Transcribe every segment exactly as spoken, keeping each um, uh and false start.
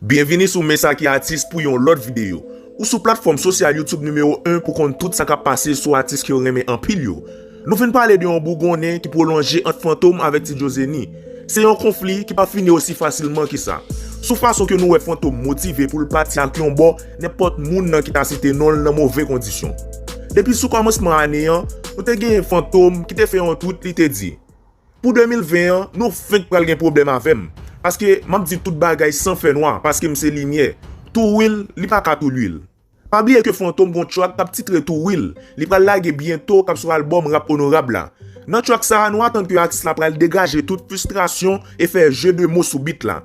Byenvini sou Men Sa Ki Atis pou yon lòt videyo. Ou sou platfòm sosyal YouTube nimewo en pou konn tout sa k ap pase sou atis ke w renmen anpil yo. Nou vin pale de yon bougonnen ki pwolonje ant Fantom avèk Ti Djo Zenny. Se yon konfli ki pa fini osi fasilman ke sa. Sou fason ke nou wè Fantom motive pou l pati ak yon bò nenpòt moun nan ki ta site non l nan move kondisyon. Depi sou kòmansman ane an, nou te genyen Fantom ki te fè yon tweet, li te di, pou de mil ven an, nou fenk pral gen pwoblèm avè m. Paske m ap di tout bagay san fè nwa, paske m se limyè. Tou wil, li pa ka tou lwil. Pa bliye ke Fantom gon track k ap titre Tou Wil, li pral lage byento k ap sou albòm Rap Onorab la. Nan track sa a, nou atann ke atis la pral degaje tout fristrasyon e fè jeu de mots sou beat la.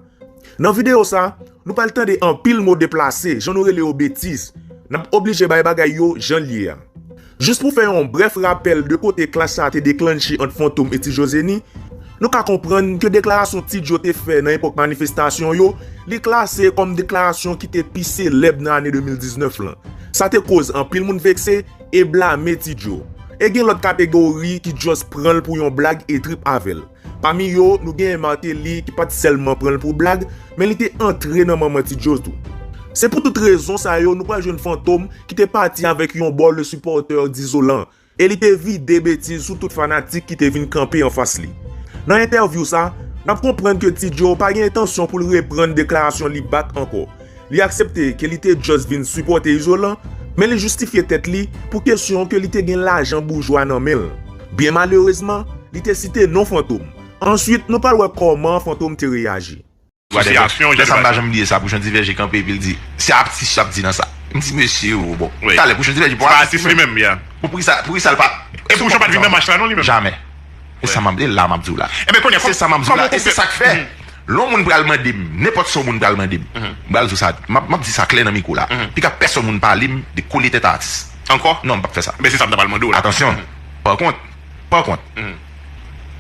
Nan videyo sa, nou pral tande anpil mo deplase, jan nou rele yo betiz. N ap oblije bay bagay yo jan l ye a. Jis pou fè yon brèf rapèl de kote clash sa a te deklanche ant Fantom e Ti Djo Zenny, nou ka konprann ke deklarasyon Ti Djo te fè nan epòk manifestasyon yo, li klase kòm deklarasyon ki te pi selèb nan ane de mil diznèf lan. Sa te koz anpil moun vekse e blame Ti Djo. E gen lòt kategori ki just pran l pou yon blag e trip avè l. Pami yo, nou genyen Martelly ki pa t sèlman pran l pou blag, men li te antre nan manman Ti Djo tou. Se pou tout rezon sa yo nou pral jwenn Fantom ki te pati avèk yon bòl de sipòtè Dizolan, e li te vide betiz sou tout fanatik ki te vin kanpe anfas li. Nan entèvyou sa, n ap konprann ke Ti Djo pa gen entansyon pou l reprann deklarasyon li bak ankò. Li aksepte ke li te just vin sipòte Izolan, men li jistifye tèt li pou kesyon ke li te gen lajan boujwa nan men l. Byen malerezman, li te site non Fantom. Answit, nou pral wè kòman Fantom te reyaji. Asosiyasyon, lè sa m pa janm bliye sa, Pouchon Divèje kanpe epi l di, se atis y ap di nan sa. M di, mesye, o, bon. Wi. Talè, Pouchon Divèje, bon, se pa atis li menm, ya. Pou, pou kisa, pou kisa l pa. E Pouchon pa t vin nan mach la, non, li menm? Jamè. E sa m ap, e la m ap di w la. Ebyen, kounye a, se sa m ap di w la. E se sa k fè, lè yon moun pral mande m, nenpòt sa yon moun pral mande m, m pral di w sa, m ap, m ap di sa klè nan mikwo la. Pika pèsonn moun pale m de kole tèt a atis. Ankò? Non, m p ap fè sa. Men se sa m ta pral mande w la. Atansyon. Pa kont, pa kont,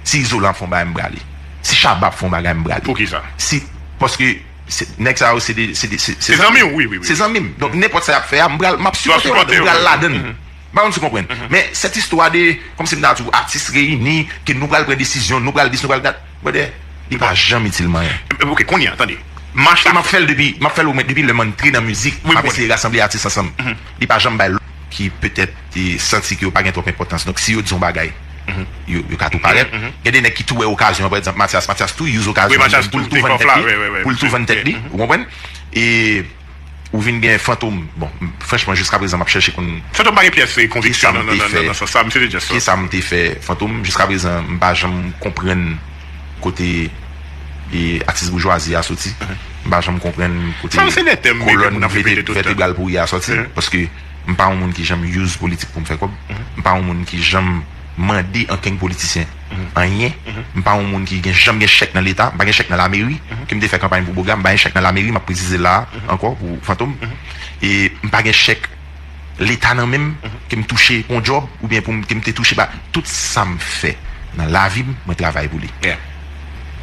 si Izolan ap fè yon bagay, m prale. Si Shabba ap fè yon bagay, m prale. Poukisa? Si, paske se, nèg sa yo, se de, se de, se, se zanmi w, wi, wi, wi. Se zanmi m. Donk, nenpòt sa y ap fè a, m pral, m ap sipòte yo ladan, m pral ladan l. M pa konn si w konprann. Men, sèt istwa de, kòmsi m ta di w, atis reyini, ke nou pral pran desizyon, nou pral dis, nou pral dat, brother, li pa janm itil mwen anyen. E, ok, kounye a, tande. Mach la. E m ap fè l depi, m ap fè l omwen depi lè m antre nan mizik, m ap eseye rasanble atis ansanm. Li pa janm bay lòt ki petèt te santi ke yo pa gen twòp enpòtans. Donk, si yo di yon bagay, yo, yo ka tou parèt. Gen de nèg ki tou wè okazyon an, pa egzanp, Mathias. Mathias tou use okazyon an pou l tou vann tèt li, pou l tou vann tèt li, ou konprann? E ou vin gen Fantom. Bon, m, franchman, jiskaprezan, m ap chèche konn. Fantom pa gen pyès, e, konviksyon nan, nan, nan, nan sans sa, misye te just. Kisa m te fè Fantom? Jiskaprezan, m pa janm konprann kote, e, atis boujwazi a soti. M pa janm konprann kote kolòn vète-, vètebral pouri a soti. Paske m pa yon moun ki janm use politik pou m fè kòb. M pa yon moun ki janm mande ankenn politisyen anyen. M pa yon moun ki gen, janm gen chèk nan Leta. M pa gen chèk nan lameri. Ke m te fè kanpay pou Boga, m pa gen chèk nan lameri, m ap presize la a ankò pou Fantom. E m pa gen chèk Leta nan men m, ke m touche pou yon djòb, oubyen pou m, ke m te touche pa. Tout sa m fè nan lavi m, mwen travay pou li.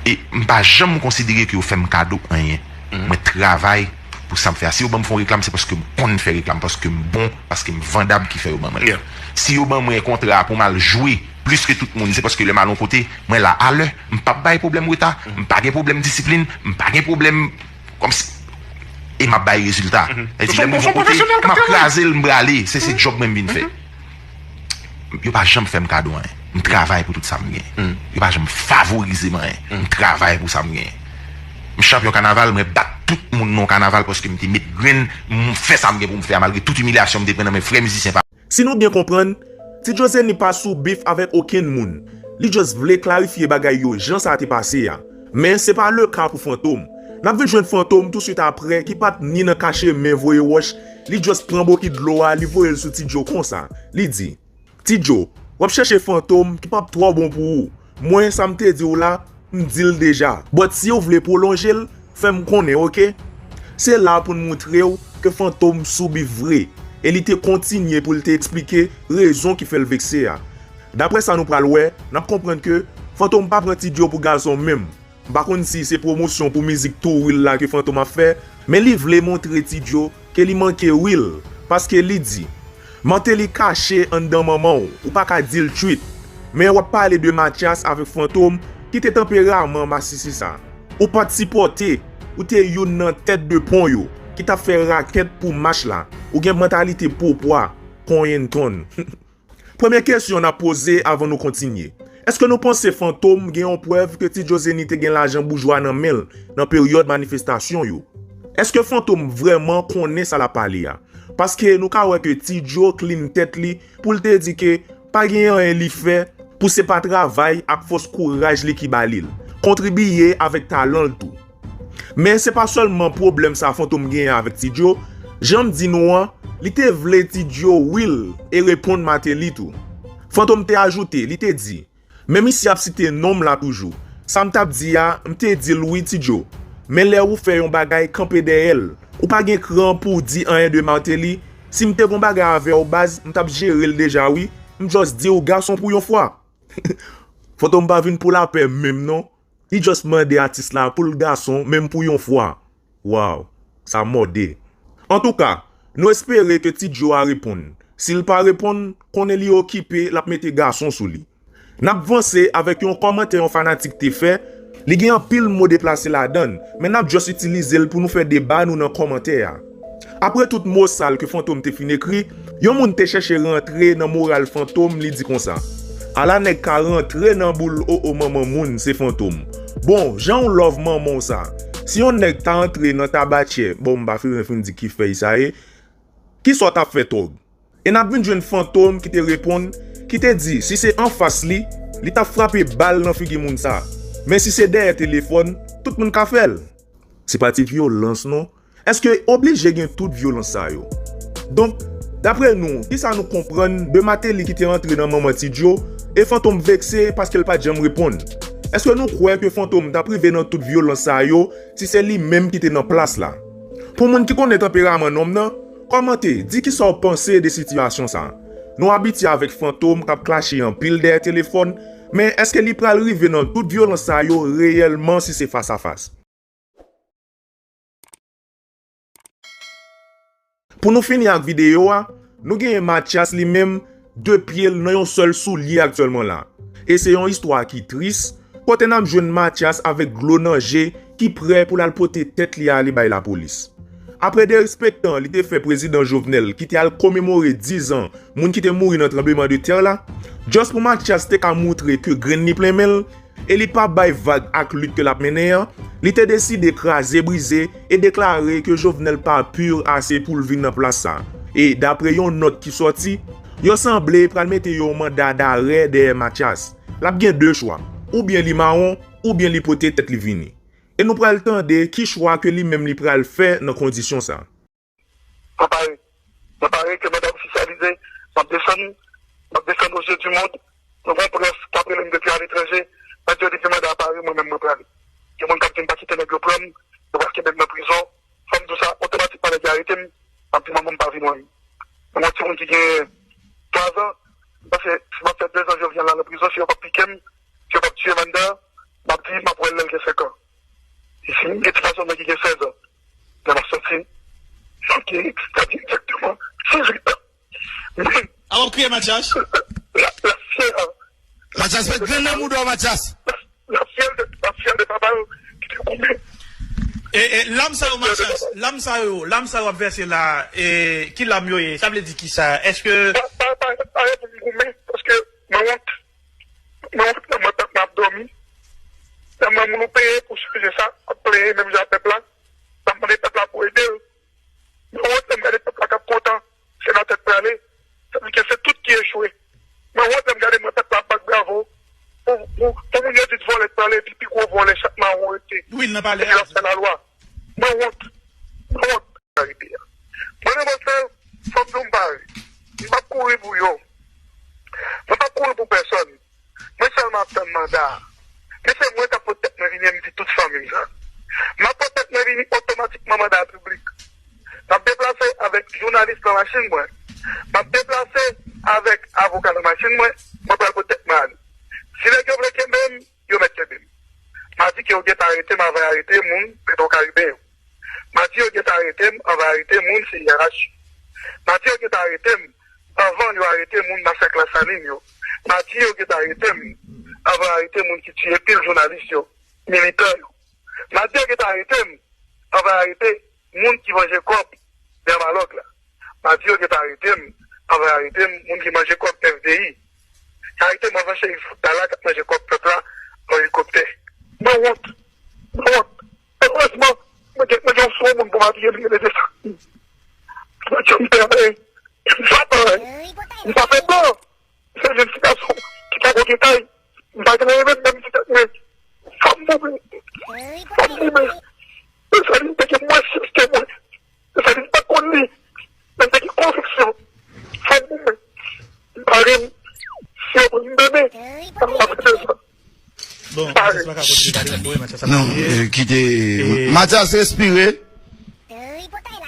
E m pa janm konsidere ke yo fè m kado anyen. Mwen travay pou sa m fè a. Si yo ban m fè yon reklam, se paske m konn fè reklam, paske m bon, paske m vandab ki fè yo ban mwen l. Si yo ban mwen kontra pou m al jwe plis ke tout moun, se paske lè m al yon kote, mwen la alè. M p ap bay pwoblèm reta, m pa gen pwoblèm disiplin, m pa gen pwoblèm kòmsi, e m ap bay rezilta. Sa di lè m rive yon kote, m ap kraze l, m prale. Se, se djòb mwen m vin fè. Yo pa janm fè m kado anyen. M travay pou tout sa m genyen. Yo pa janm favorize m anyen. M travay pou sa m genyen. M chanpyon kanaval, mwen bat tout moun nan kanaval paske m te met grenn, m fè sa m gen pou m fè a, malgre tout imilyasyon m te pran nan men frè mizisyen pa m. Si nou byen konprann, Ti Djo Zenny pa sou bif avèk okenn moun. Li just vle klarifye bagay yo jan sa te pase a. Men se pa le ka pou Fantom. N ap vin jwenn Fantom touswit aprè ki pa t ni nan kache men voye wòch, li just pran bokit dlo a, li voye l sou Ti Djo konsa. Li di, Ti Djo, w ap chèche Fantom ki p ap twò bon pou ou. Mwen, sa m te di w la, m di l deja. But si w vle pwolonje l, fè m konnen, oke? Se la pou n moutre w ke Fantom sou bif vre. E li te kontinye pou l te eksplike rezon ki fè l vekse a. Daprè sa nou pral wè, n ap konprann ke Fantom pa pran Ti Djo pou gazon menm. M pa konn si se pwomosyon pou mizik Tou Wil la ke Fantom ap fè, men li vle montre Ti Djo ke li manke Wil, paske li di, Martelly kache anndan manman w, ou pa ka di l tchuit. Men w ap pale de Mathias avèk Fantom ki te tanperaman masisi sa. Ou pa t sipòte, Ou te youn nan tèt de pon yo, ki t ap fè rakèt pou mach la. Ou gen mantalite popwa, konyen ton. Premye kesyon n ap poze avan nou kontinye. Èske nou panse Fantom gen yon prèv ke Ti Djo Zenny te gen lajan boujwa nan men l nan peryòd manifestasyon yo? Èske Fantom vrèman konnen sa l ap pale a? Paske nou ka wè ke Ti Djo clean tèt li pou l te di ke pa gen anyen li fè pou se pa travay ak fòs kouraj li ki ba li l, kontribiye avèk talan l tou. Men se pa sèlman pwoblèm sa Fantom genyen avèk Ti Djo, jan m di nou an, li te vle Ti Djo wi l e reponn Martelly tou. Fantom te ajoute, li te di, men misye ap site non m la toujou. Sa m t ap di a, m te di l wi Ti Djo. Men lè ou fè yon bagay kanpe dèyè l, ou pa gen kran pou w di anyen de Martelly. Si m te gon bagay avè w baz, m t ap jere l deja wi. M just di w gason pou yon fwa. Fantom pa vin pou lapè menm non. Li just mande atis la pou l gason menm pou yon fwa. Waw, sa mòde. Antouka, nou espere ke Ti Djo a reponn. Si l pa reponn, konnen li okipe, l ap mete gason sou li. N ap vanse avèk yon kòmantè yon fanatik te fè. Li gen anpil mo deplase ladan l, men n ap just itilize l pou nou fè deba nou nan kòmantè a. Apre tout mo sal ke Fantom te fin ekri, yon moun te chèche rantre nan moral Fantom, li di konsa, ala nèg ka rantre nan boul o o manman moun, se Fantom. Bon, jan w love manman w sa. Si yon nèg ta antre nan tabatyè, bon, m pa fi renmen fin di ki fèy sa ye, kisa w t ap fè tòg? E n ap vin jwenn Fantom ki te reponn, ki te di si se anfas li, li t ap frape bal nan figi moun sa. Men si se dèyè telefòn, tout moun ka fè l. Se pa ti vyolans non. Èske oblije gen tout vyolans sa yo? Donk, dapre nou, kisa nou konprann de Martelly ki te antre nan manman Ti Djo e Fantom vekse paske l pa t janm reponn? Èske nou kwè ke Fantom t ap rive nan tout vyolans sa yo si se li menm ki te nan plas la? Pou moun ki konnen tanperaman nonm nan, kòmante, di kisa w panse de sitiyasyon sa. Nou abitye avèk Fantom k ap klache anpil dèyè telefòn, men èske li pral rive nan tout vyolans sa yo reyèlman si se fas a fas? Pou nou fini ak videyo a, nou genyen Mathias li menm, de pye l nan yon sèl soulye aktyèlman la. E se yon istwa ki tris, kote n ap jwenn Mathias avèk dlo nan je ki prè pou l al pote tèt li ale bay lapolis. Apre derespektan li te fè prezidan Jovenel ki te al komemore diz an moun ki te mouri nan tranbleman de tè la, just pou Mathias te ka moutre ke grenn li plen men l, e li pa bay vag ak lit ke l ap mennen an, li te deside kraze brize e deklare ke Jovenel pa pur ase pou l vin nan plas sa. E dapre yon nòt ki sòti, yo sanble pral mete yon manda darè dèyè Mathias. L ap gen de chwa, oubyen li mawon, oubyen li pote tèt li vini. E nou pral tande ki chwa ke li menm li pral fè nan kondisyon sa. Mwen pare. Mwen pare ke manda ofisyalize. M ap desann. M ap desann aux yeux du monde. Nou gen yon près k ap rele m depi aletranje. Mwen di yo depi manda a pare, mwen menm mwen prale. Gen moun k ap di m pa kite nèg yo pran m, yo pral kenbe m nan prizon. Fò m di w sa, otomatikman nèg yo arete m. M ap di manman m pa vin wè m. Mwen yon timoun ki gen twa zan, m panse si m ap fè de zan jodi a la nan prizon, si yo p ap pike m, si yo p ap tiye m anndan, m ap di m ap wè l lè l gen senk an. E si m gen ti gason mwen ki gen sèz an, lè m ap sòti, m ap gen, sa di egzakteman dizuit an. Men, a w ap kriye, Mathias? La, la, la, Mathias, met grenn nan mouda w, Mathias. L ap fyèl de, l ap fyèl de papa l ki te goumen. E, e, lam sa yo, Mathias, lam sa yo, lam sa yo ap vèse la, e, ki lam yo ye? Sa vle di ki sa? Èske pa, pa, pa, pa pou m goumen, paske mwen wont. Mwen wont lè m wè pèp la ap dòmi. Lè m wè moun ou peye pou chanje sa ap plenyen menm jan ak pèp la. L ap mande pèp la pou ede l. Mwen wont lè m gade pèp la k ap kontan, senatè k prale. Sa vle di ke se tout ki echwe. Mwen wont lè m gade m wè pèp la ap bat bravo pou, pou, pou moun yo di vòlè k prale, epi pi gwo vòlè chak mawon rete. Wi, l nan palè a. Epi l ap fè lalwa. Mwen wont. Mwen wont. Mwen nan bòs la, fò m di w m pare. M p ap kouri pou yo. Mwen p ap kouri pou pèsòn. Mwen sèlman ap tann manda a. Men se mwen k ap pot tèt mwen vini e m di tout fanmi m sa. M ap pot tèt mwen vini otomatikman manda a piblik. M ap deplase avèk jounalis nan machin mwen. M ap deplase avèk avoka nan machin mwen. Mwen pral pot tèt mwen ale. Si nèg yo vle kenbe m, yo mèt kenbe m. M a di ke yo gentan arete m avan y arete moun Petwokaribe yo. M a di yo gentan arete m anvan arete moun C I R H yo. M a di yo gentan arete m anvan yo arete moun Masak Lasalin yo. M a di yo gentan arete m anvan arete moun ki tiye pil jounalis yo, militan yo. M a di yo gentan arete m anvan arete moun ki manje kòb Dermalog la. M a di yo gentan arete m, anvan arete m, moun ki manje kòb F D I. Arete m anvan Cherif Abdallah k ap manje kòb pèp la an elikoptè. Mwen wont. Mwen wont. Erezman, mwen gen, mwen gen yon sou moun pou m apiye, mwen gen de desann. Mwen di m pè, m pa pè, m pa fè plan. Se jèn ti gason ki pa gon detay. M pa gen renmen menm ti tèt mwen. Fò m goumen. Fò m goumen. Desalin te gen mwens sistèm mwen. Desalin pa konn li. Men te gen konviksyon. Fò m goumen. M pa renmen. Si yo pran m demen, m pa fè sa. Bon, Matyas pa ka kontinye pale pou Matyas ap Non, apiye. euh, kite. E- Matyas, respire.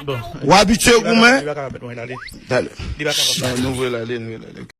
Bon. Ou abitye Li pa ka- goumen. Li pa ka pèmèt mwen ale. Dale. Li pa ka pèmèt mwen ale. Nou vle l ale, nou vle l ale.